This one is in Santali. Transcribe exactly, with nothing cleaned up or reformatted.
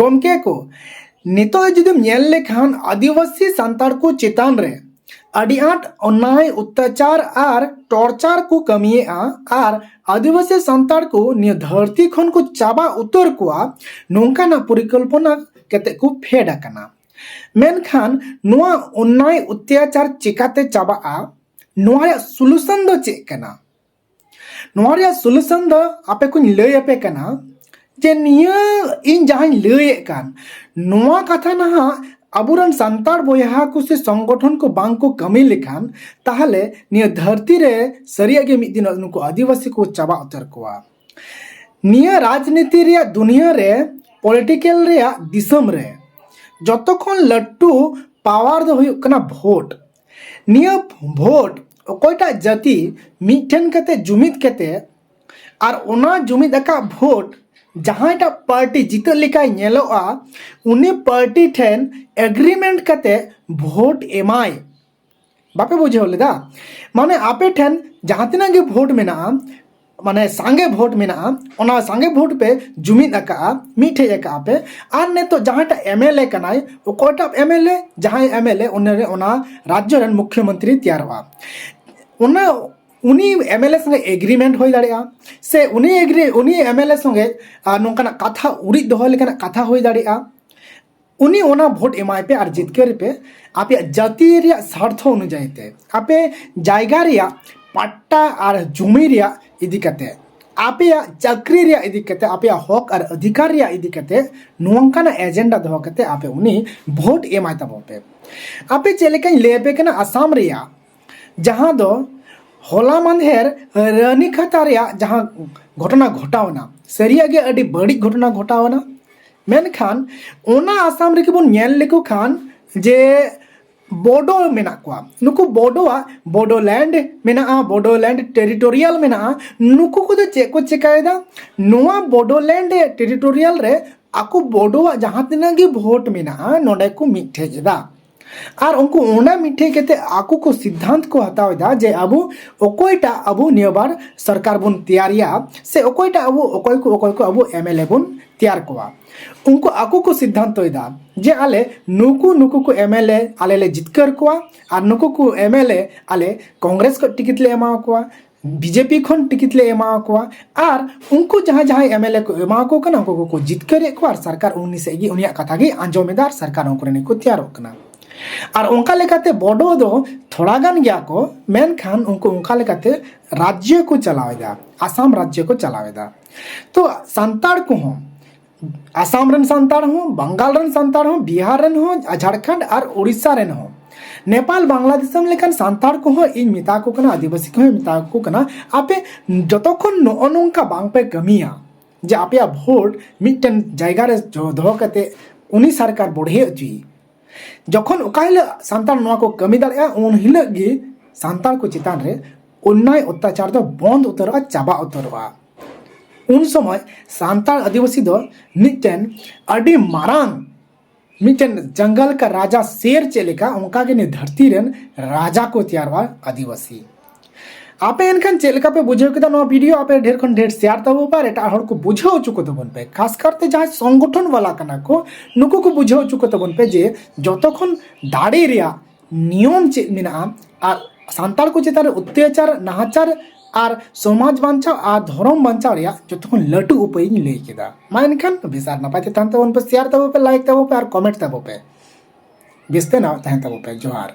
ᱜᱚᱢᱠᱮ ᱠᱚ, ᱱᱤᱛᱚᱜ ᱡᱩᱫᱤᱢ ᱧᱮᱞ ᱞᱮᱠᱷᱟᱱ ᱟᱹᱫᱤᱵᱟᱹᱥᱤ ᱥᱟᱱᱛᱟᱲ ᱠᱚ ᱪᱮᱛᱟᱱ ᱨᱮ ᱟᱹᱰᱤ ᱟᱸᱴ ᱚᱱᱱᱟᱭ, ᱚᱛᱛᱟᱪᱟᱨ ᱟᱨ ᱴᱚᱨᱪᱟᱨ ᱠᱚ ᱠᱟᱹᱢᱤᱭᱮᱫᱼᱟ᱾ ᱟᱨ ᱟᱹᱫᱤᱵᱟᱹᱥᱤ ᱥᱟᱱᱛᱟᱲ ᱠᱚ ᱱᱤᱭᱟᱹ ᱫᱷᱟᱹᱨᱛᱤ ᱠᱷᱚᱱ ᱠᱚ ᱪᱟᱵᱟ ᱩᱛᱟᱹᱨ ᱠᱚᱣᱟ, ᱱᱚᱝᱠᱟᱱᱟᱜ ᱯᱚᱨᱤᱠᱚᱞᱯᱚᱱᱟ ᱠᱟᱛᱮ ᱠᱚ ᱯᱷᱮᱰ ᱟᱠᱟᱱᱟ᱾ ᱢᱮᱱᱠᱷᱟᱱ ᱱᱚᱣᱟ ᱚᱱᱱᱟᱭ, ᱚᱛᱛᱟᱪᱟᱨ ᱪᱮᱠᱟᱛᱮ ᱪᱟᱵᱟᱜᱼᱟ? ᱱᱚᱣᱟ ᱨᱮᱭᱟᱜ ᱥᱚᱞᱩᱥᱚᱱ ᱫᱚ ᱪᱮᱫ ᱠᱟᱱᱟ? ᱱᱚᱣᱟ ᱨᱮᱭᱟᱜ ᱥᱚᱞᱩᱥᱚᱱ ᱫᱚ ᱟᱯᱮ ᱠᱚᱧ ᱞᱟᱹᱭ ᱟᱯᱮ ᱠᱟᱱᱟ, ᱡᱮ ᱱᱤᱭᱟᱹ ᱤᱧ ᱡᱟᱦᱟᱸᱧ ᱞᱟᱹᱭᱮᱫ ᱠᱟᱱ, ᱱᱚᱣᱟ ᱠᱟᱛᱷᱟ ᱱᱟᱦᱟᱜ ᱟᱵᱚᱨᱮᱱ ᱥᱟᱱᱛᱟᱲ ᱵᱚᱭᱦᱟ ᱠᱚ ᱥᱮ ᱥᱚᱝᱜᱚᱴᱷᱚᱱ ᱠᱚ ᱵᱟᱝ ᱠᱚ ᱠᱟᱹᱢᱤ ᱞᱮᱠᱷᱟᱱ, ᱛᱟᱦᱚᱞᱮ ᱱᱤᱭᱟᱹ ᱫᱷᱟᱹᱨᱛᱤ ᱨᱮ ᱥᱟᱹᱨᱤᱭᱟᱜ ᱜᱮ ᱢᱤᱫ ᱫᱤᱱ ᱱᱩᱠᱩ ᱟᱹᱫᱤᱵᱟᱹᱥᱤ ᱠᱚ ᱪᱟᱵᱟ ᱩᱛᱟᱹᱨ ᱠᱚᱣᱟ᱾ ᱱᱤᱭᱟᱹ ᱨᱟᱡᱽᱱᱤᱛᱤ ᱨᱮᱭᱟᱜ ᱫᱩᱱᱤᱭᱟᱹ ᱨᱮ, ᱯᱚᱞᱤᱴᱤᱠᱮᱞ ᱨᱮᱭᱟᱜ ᱫᱤᱥᱚᱢ ᱨᱮ ᱡᱚᱛᱚ ᱠᱷᱚᱱ ᱞᱟᱹᱴᱩ ᱯᱟᱣᱟᱨ ᱫᱚ ᱦᱩᱭᱩᱜ ᱠᱟᱱᱟ ᱵᱷᱳᱴ᱾ ᱱᱤᱭᱟᱹ ᱵᱷᱳᱴ ᱚᱠᱚᱭᱴᱟᱜ ᱡᱟᱹᱛᱤ ᱢᱤᱫᱴᱷᱮᱱ ᱠᱟᱛᱮ, ᱡᱩᱢᱤᱫ ᱠᱟᱛᱮ, ᱟᱨ ᱚᱱᱟ ᱡᱩᱢᱤᱫ ᱟᱠᱟᱫ ᱵᱷᱳᱴ ᱡᱟᱦᱟᱸᱭᱴᱟᱜ ᱯᱟᱨᱴᱤ ᱡᱤᱛᱟᱹᱜ ᱞᱮᱠᱟᱭ ᱧᱮᱞᱚᱜᱼᱟ, ᱩᱱᱤ ᱯᱟᱨᱴᱤ ᱴᱷᱮᱱ ᱮᱜᱽᱨᱤᱢᱮᱱᱴ ᱠᱟᱛᱮ ᱵᱷᱳᱴ ᱮᱢᱟᱭ᱾ ᱵᱟᱯᱮ ᱵᱩᱡᱷᱟᱹᱣ ᱞᱮᱫᱟ? ᱢᱟᱱᱮ ᱟᱯᱮ ᱴᱷᱮᱱ ᱡᱟᱦᱟᱸ ᱛᱤᱱᱟᱹᱜ ᱜᱮ ᱵᱷᱳᱴ ᱢᱮᱱᱟᱜᱼᱟ, ᱢᱟᱱᱮ ᱥᱟᱸᱜᱮ ᱵᱷᱳᱴ ᱢᱮᱱᱟᱜᱼᱟ, ᱚᱱᱟ ᱥᱟᱸᱜᱮ ᱵᱷᱳᱴ ᱯᱮ ᱡᱩᱢᱤᱫ ᱟᱠᱟᱜᱼᱟ, ᱢᱤᱫᱴᱷᱮᱡ ᱟᱠᱟᱜᱼᱟ ᱯᱮ᱾ ᱟᱨ ᱱᱤᱛᱚᱜ ᱡᱟᱦᱟᱸᱭᱴᱟᱜ ᱮᱢ ᱮᱞ ᱮ ᱠᱟᱱᱟᱭ, ᱚᱠᱚᱭᱴᱟᱜ ᱮᱢ ᱮᱞ ᱮ, ᱡᱟᱦᱟᱸᱭ ᱮᱢ ᱮᱞ ᱮ ᱚᱱᱟ ᱨᱮ, ᱚᱱᱟ ᱨᱟᱡᱽᱡᱚ ᱨᱮᱱ ᱢᱩᱠᱷᱭᱚᱢᱚᱱᱛᱨᱤ ᱛᱮᱭᱟᱨᱚᱜᱼᱟ᱾ ᱚᱱᱟ, ᱩᱱᱤ ᱮᱢ ᱮᱞ ᱮ ᱥᱚᱸᱜᱮ ᱮᱜᱽᱨᱤᱢᱮᱱᱴ ᱦᱩᱭ ᱫᱟᱲᱮᱭᱟᱜᱼᱟ, ᱥᱮ ᱩᱱᱤ ᱮᱜᱽᱨᱤ ᱩᱱᱤ ᱮᱢ ᱮᱞ ᱮ ᱥᱚᱸᱜᱮ, ᱟᱨ, ᱱᱚᱝᱠᱟᱱᱟᱜ ᱠᱟᱛᱷᱟ ᱩᱨᱤᱡ ᱫᱚᱦᱚ ᱞᱮᱠᱟᱱᱟᱜ ᱠᱟᱛᱷᱟ ᱦᱩᱭ ᱫᱟᱲᱮᱭᱟᱜᱼᱟ᱾ ᱩᱱᱤ ᱚᱱᱟ ᱵᱷᱳᱴ ᱮᱢᱟᱭ ᱯᱮ ᱟᱨ ᱡᱤᱛᱠᱟᱹᱨ ᱯᱮ᱾ ᱟᱯᱮᱭᱟᱜ ᱡᱟᱹᱛᱤ ᱨᱮᱭᱟᱜ ᱥᱟᱨᱛᱷᱚ ᱚᱱᱩᱡᱟᱭᱤ ᱛᱮ, ᱟᱯᱮ ᱡᱟᱭᱜᱟ ᱨᱮᱭᱟᱜ ᱯᱟᱴᱴᱟ ᱟᱨ ᱡᱩᱢᱤ ᱨᱮᱭᱟᱜ ᱤᱫᱤ ᱠᱟᱛᱮ, ᱟᱯᱮᱭᱟᱜ ᱪᱟᱹᱠᱨᱤ ᱨᱮᱭᱟᱜ ᱤᱫᱤ ᱠᱟᱛᱮ, ᱟᱯᱮᱭᱟᱜ ᱦᱚᱠ ᱟᱨ ᱚᱫᱷᱤᱠᱟᱨ ᱨᱮᱭᱟᱜ ᱤᱫᱤ ᱠᱟᱛᱮ ᱱᱚᱝᱠᱟᱱᱟᱜ ᱮᱡᱮᱱᱰᱟ ᱫᱚᱦᱚ ᱠᱟᱛᱮ ᱟᱯᱮ ᱩᱱᱤ ᱵᱷᱳᱴ ᱮᱢᱟᱭ ᱛᱟᱵᱚᱱ ᱯᱮ᱾ ᱟᱯᱮ ᱪᱮᱫ ᱞᱮᱠᱟᱧ ᱞᱟᱹᱭ ᱟᱯᱮ ᱠᱟᱱᱟ, ᱟᱥᱟᱢ ᱨᱮᱭᱟᱜ ᱡᱟᱦᱟᱸ ᱫᱚ ᱦᱚᱞᱟ ᱢᱟᱱᱫᱷᱮᱨ ᱨᱟᱹᱱᱤᱠᱷᱟᱛᱟ ᱨᱮᱭᱟᱜ ᱡᱟᱦᱟᱸ ᱜᱷᱚᱴᱚᱱᱟ ᱜᱷᱚᱴᱟᱣ ᱮᱱᱟ, ᱥᱟᱹᱨᱤᱭᱟᱜ ᱜᱮ ᱟᱹᱰᱤ ᱵᱟᱹᱲᱤᱡ ᱜᱷᱚᱴᱚᱱᱟ ᱜᱷᱚᱴᱟᱣ ᱮᱱᱟ᱾ ᱢᱮᱱᱠᱷᱟᱱ ᱚᱱᱟ ᱟᱥᱟᱢ ᱨᱮᱜᱮ ᱵᱚᱱ ᱧᱮᱞ ᱞᱮᱠᱚ ᱠᱷᱟᱱ ᱡᱮ ᱵᱳᱰᱳ ᱢᱮᱱᱟᱜ ᱠᱚᱣᱟ, ᱱᱩᱠᱩ ᱵᱳᱰᱳᱣᱟᱜ ᱵᱳᱰᱳᱞᱮᱱᱰ ᱢᱮᱱᱟᱜᱼᱟ, ᱵᱳᱰᱳᱞᱮᱱᱰ ᱴᱮᱨᱤᱴᱳᱨᱤᱭᱟᱞ ᱢᱮᱱᱟᱜᱼᱟ᱾ ᱱᱩᱠᱩ ᱠᱚᱫᱚ ᱪᱮᱫ ᱠᱚ ᱪᱮᱠᱟᱭᱮᱫᱟ? ᱱᱚᱣᱟ ᱵᱳᱰᱳᱞᱮᱱᱰ ᱴᱮᱨᱤᱴᱳᱨᱤᱭᱟᱞ ᱨᱮ ᱟᱠᱚ ᱵᱳᱰᱳᱣᱟᱜ ᱡᱟᱦᱟᱸ ᱛᱤᱱᱟᱹᱜ ᱜᱮ ᱵᱷᱳᱴ ᱢᱮᱱᱟᱜᱼᱟ, ᱱᱚᱰᱮ ᱠᱚ ᱢᱤᱫᱴᱷᱮᱡ ᱮᱫᱟ᱾ ᱟᱨ ᱩᱱᱠᱩ ᱚᱱᱟ ᱢᱤᱫᱴᱷᱮᱡ ᱠᱟᱛᱮ ᱟᱠᱚ ᱠᱚ ᱥᱤᱫᱽᱫᱷᱟᱱᱛ ᱠᱚ ᱦᱟᱛᱟᱣ ᱮᱫᱟ ᱡᱮ ᱟᱵᱚ ᱚᱠᱚᱭᱴᱟᱜ ᱟᱵᱚ ᱱᱤᱭᱟᱹ ᱵᱟᱨ ᱥᱚᱨᱠᱟᱨ ᱵᱚᱱ ᱛᱮᱭᱟᱨᱮᱭᱟ, ᱥᱮ ᱚᱠᱚᱭᱴᱟᱜ ᱟᱵᱚ, ᱚᱠᱚᱭ ᱠᱚ, ᱚᱠᱚᱭ ᱠᱚ ᱟᱵᱚ MLA ᱵᱚᱱ ᱛᱮᱭᱟᱨ ᱠᱚᱣᱟ᱾ ᱩᱱᱠᱩ ᱟᱠᱚ ᱠᱚ ᱥᱤᱫᱽᱫᱷᱟᱱᱛᱚᱭᱮᱫᱟ ᱡᱮ ᱟᱞᱮ ᱱᱩᱠᱩ, ᱱᱩᱠᱩ ᱠᱚ MLA ᱟᱞᱮ ᱞᱮ ᱡᱤᱛᱠᱟᱹᱨ ᱠᱚᱣᱟ, ᱟᱨ ᱱᱩᱠᱩ ᱠᱚ MLA ᱟᱞᱮ ᱠᱚᱝᱜᱨᱮᱥ ᱠᱷᱚᱱ ᱴᱤᱠᱤᱴ ᱞᱮ ᱮᱢᱟ ᱠᱚᱣᱟ, BJP ᱠᱷᱚᱱ ᱴᱤᱠᱤᱴ ᱞᱮ ᱮᱢᱟ ᱠᱚᱣᱟ, ᱟᱨ ᱩᱱᱠᱩ ᱡᱟᱦᱟᱸᱭ ᱡᱟᱦᱟᱸᱭ MLA ᱠᱚ ᱮᱢᱟ ᱠᱚ ᱠᱟᱱᱟ, ᱩᱱᱠᱩ ᱠᱚᱠᱚ ᱡᱤᱛᱠᱟᱹᱨᱮᱫ ᱠᱚᱣᱟ, ᱟᱨ ᱥᱚᱨᱠᱟᱨ ᱩᱱᱤ ᱥᱮᱫ ᱜᱮ, ᱩᱱᱤᱭᱟᱜ ᱠᱟᱛᱷᱟ ᱜᱮ ᱟᱸᱡᱚᱢᱮᱫᱟ, ᱟᱨ ᱥᱚᱨᱠᱟᱨ ᱩᱱᱠᱩ ᱨᱮᱱ ᱠᱚ ᱛᱮᱭᱟᱨᱚᱜ ᱠᱟᱱᱟ᱾ ᱟᱨ ᱚᱱᱠᱟ ᱞᱮᱠᱟᱛᱮ ᱵᱚᱰᱚ ᱫᱚ ᱛᱷᱚᱲᱟ ᱜᱟᱱ ᱜᱮᱭᱟ ᱠᱚ, ᱢᱮᱱᱠᱷᱟᱱ ᱩᱱᱠᱩ ᱚᱱᱠᱟ ᱞᱮᱠᱟᱛᱮ ᱨᱟᱡᱽᱡᱚ ᱠᱚ ᱪᱟᱞᱟᱣ ᱮᱫᱟ, ᱟᱥᱟᱢ ᱨᱟᱡᱽᱡᱚ ᱠᱚ ᱪᱟᱞᱟᱣ ᱮᱫᱟ᱾ ᱛᱚ ᱥᱟᱱᱛᱟᱲ ᱠᱚᱦᱚᱸ, ᱟᱥᱟᱢ ᱨᱮᱱ ᱥᱟᱱᱛᱟᱲ ᱦᱚᱸ, ᱵᱟᱝᱜᱟᱞ ᱨᱮᱱ ᱥᱟᱱᱛᱟᱲ ᱦᱚᱸ, ᱵᱤᱦᱟᱨ ᱨᱮᱱ ᱦᱚᱸ, ᱡᱷᱟᱲᱠᱷᱚᱸᱰ ᱟᱨ ᱳᱰᱤᱥᱟ ᱨᱮᱱ ᱦᱚᱸ, ᱱᱮᱯᱟᱞ ᱵᱟᱝᱞᱟᱫᱮᱥ ᱞᱮᱠᱟᱱ ᱥᱟᱱᱛᱟᱲ ᱠᱚᱦᱚᱸ ᱤᱧ ᱢᱮᱛᱟ ᱠᱚ ᱠᱟᱱᱟ, ᱟᱹᱫᱤᱵᱟᱹᱥᱤ ᱠᱚᱦᱚᱸ ᱢᱮᱛᱟ ᱠᱚ ᱠᱟᱱᱟ, ᱟᱯᱮ ᱡᱚᱛᱚᱠᱷᱚᱱ ᱱᱚᱜᱼᱚ ᱱᱚᱝᱠᱟ ᱵᱟᱝ ᱯᱮ ᱠᱟᱹᱢᱤᱭᱟ ᱡᱮ ᱟᱯᱮᱭᱟᱜ ᱵᱷᱳᱴ ᱢᱤᱫᱴᱮᱱ ᱡᱟᱭᱜᱟ ᱨᱮ ᱡᱚ-, ᱫᱚᱦᱚ ᱠᱟᱛᱮ ᱩᱱᱤ ᱥᱚᱨᱠᱟᱨ ᱵᱚᱲᱦᱮ ᱦᱚᱪᱚᱭ, ᱡᱚᱠᱷᱚᱱ ᱚᱠᱟ ᱦᱤᱞᱳᱜ ᱥᱟᱱᱛᱟᱲ ᱱᱚᱣᱟ ᱠᱚ ᱠᱟᱹᱢᱤ ᱫᱟᱲᱮᱭᱟᱜᱼᱟ, ᱩᱱ ᱦᱤᱞᱳᱜ ᱜᱮ ᱥᱟᱱᱛᱟᱲ ᱠᱚ ᱪᱮᱛᱟᱱ ᱨᱮ ᱚᱱᱱᱟᱭ ᱚᱛᱛᱟᱪᱟᱨ ᱫᱚ ᱵᱚᱱᱫ ᱩᱛᱟᱹᱨᱚᱜᱼᱟ, ᱪᱟᱵᱟ ᱩᱛᱟᱹᱨᱚᱜᱼᱟ᱾ ᱩᱱ ᱥᱚᱢᱚᱭ ᱥᱟᱱᱛᱟᱲ ᱟᱹᱫᱤᱵᱟᱹᱥᱤ ᱫᱚ ᱢᱤᱫᱴᱮᱱ ᱟᱹᱰᱤ ᱢᱟᱨᱟᱝ, ᱢᱤᱫᱴᱮᱱ ᱡᱟᱝᱜᱟᱞ ᱠᱟ ᱨᱟᱡᱟ ᱥᱮᱨ ᱪᱮᱫ ᱞᱮᱠᱟ, ᱚᱱᱠᱟ ᱜᱮ ᱱᱤᱭᱟᱹ ᱫᱷᱟᱹᱨᱛᱤ ᱨᱮᱱ ᱨᱟᱡᱟ ᱠᱚ ᱛᱮᱭᱟᱨᱚᱜᱼᱟ ᱟᱹᱫᱤᱵᱟᱹᱥᱤ᱾ ᱟᱯᱮ ᱮᱱᱠᱷᱟᱱ ᱪᱮᱫ ᱞᱮᱠᱟ ᱯᱮ ᱵᱩᱡᱷᱟᱹᱣ ᱠᱮᱫᱟ ᱱᱚᱣᱟ ᱵᱷᱤᱰᱤᱭᱳ? ᱟᱯᱮ ᱰᱷᱮᱨ ᱠᱷᱚᱱ ᱰᱷᱮᱨ ᱥᱮᱭᱟᱨ ᱛᱟᱵᱚ ᱯᱮ ᱟᱨ ᱮᱴᱟᱜ ᱦᱚᱲ ᱠᱚ ᱵᱩᱡᱷᱟᱹᱣ ᱦᱚᱪᱚ ᱠᱚ ᱛᱟᱵᱚᱱ ᱯᱮ᱾ ᱠᱷᱟᱥ ᱠᱟᱨᱛᱮ ᱡᱟᱦᱟᱸᱭ ᱥᱚᱝᱜᱚᱴᱷᱚᱱ ᱵᱟᱞᱟ ᱠᱟᱱᱟ ᱠᱚ, ᱱᱩᱠᱩ ᱠᱚ ᱵᱩᱡᱷᱟᱹᱣ ᱦᱚᱪᱚ ᱠᱚ ᱛᱟᱵᱚᱱ ᱯᱮ ᱡᱮ ᱡᱚᱛᱚ ᱠᱷᱚᱱ ᱫᱟᱲᱮ ᱨᱮᱭᱟᱜ ᱱᱤᱭᱚᱢ ᱪᱮᱫ ᱢᱮᱱᱟᱜᱼᱟ ᱟᱨ ᱥᱟᱱᱛᱟᱲ ᱠᱚ ᱪᱮᱛᱟᱱ ᱨᱮ ᱚᱛᱛᱟᱪᱟᱨ, ᱱᱟᱦᱟᱪᱟᱨ ᱟᱨ ᱥᱚᱢᱟᱡᱽ ᱵᱟᱧᱪᱟᱣ ᱟᱨ ᱫᱷᱚᱨᱚᱢ ᱵᱟᱧᱪᱟᱣ ᱨᱮᱭᱟᱜ ᱡᱚᱛᱚ ᱠᱷᱚᱱ ᱞᱟᱹᱴᱩ ᱩᱯᱟᱹᱭ ᱤᱧ ᱞᱟᱹᱭ ᱠᱮᱫᱟ᱾ ᱢᱟ ᱮᱱᱠᱷᱟᱱ ᱵᱮᱥ ᱟᱨ ᱱᱟᱯᱟᱭ ᱛᱮ ᱛᱟᱦᱮᱱ ᱛᱟᱵᱚᱱ ᱯᱮ, ᱥᱮᱭᱟᱨ ᱛᱟᱵᱚ ᱯᱮ, ᱞᱟᱭᱤᱠ ᱛᱟᱵᱚ ᱯᱮ ᱟᱨ ᱠᱚᱢᱮᱱᱴ ᱛᱟᱵᱚ ᱯᱮ᱾ ᱵᱮᱥ ᱛᱮ ᱱᱟᱯᱟᱭ ᱛᱟᱦᱮᱱ ᱛᱟᱵᱚ ᱯᱮ᱾ ᱡᱚᱦᱟᱨ᱾